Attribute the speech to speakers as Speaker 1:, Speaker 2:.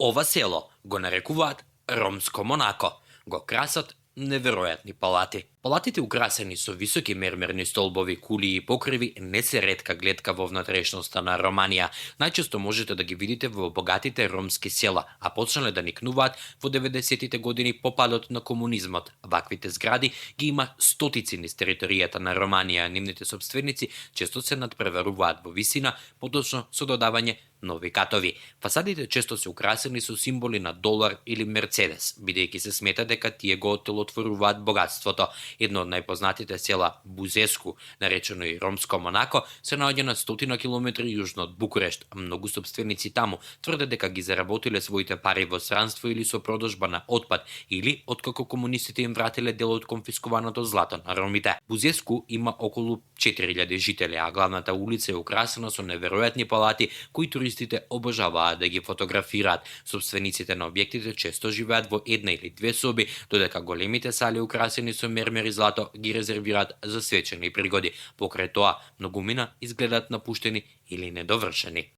Speaker 1: Ова село го нарекуваат Ромско Монако, го красат неверојатни палати. Палатите украсени со високи мермерни столбови, кули и покриви не се ретка гледка во внатрешноста на Романија. Најчесто можете да ги видите во богатите ромски села, а почнале да никнуваат во 90-тите години по падот на комунизмот. Ваквите згради ги има стотици низ територијата на Романија, нивните сопственици често се надпреваруваат во висина, поточно со додавање нови катови. Фасадите често се украсени со символи на долар или Мерцедес, бидејќи се смета дека тие го оттелотворуваат богатството. Едно од најпознатите села, Бузеску, наречено и Ромско Монако, се наоѓа на 100 километри јужно од Букурешт. Многу сопственици таму тврдат дека ги заработиле своите пари во странство или со продажба на отпад, или откако комунистите им вратиле дел од конфискуваното злато на ромите. Бузеску има околу 4000 жители, а главната улица е украсена со неверојатни палати кои туристите обожаваат да ги фотографираат. Собствениците на објектите често живеат во една или две соби, додека големите сали украсени со мермер и злато ги резервираат за свечени пригоди. Покрај тоа, многумина изгледаат напуштени или недовршени.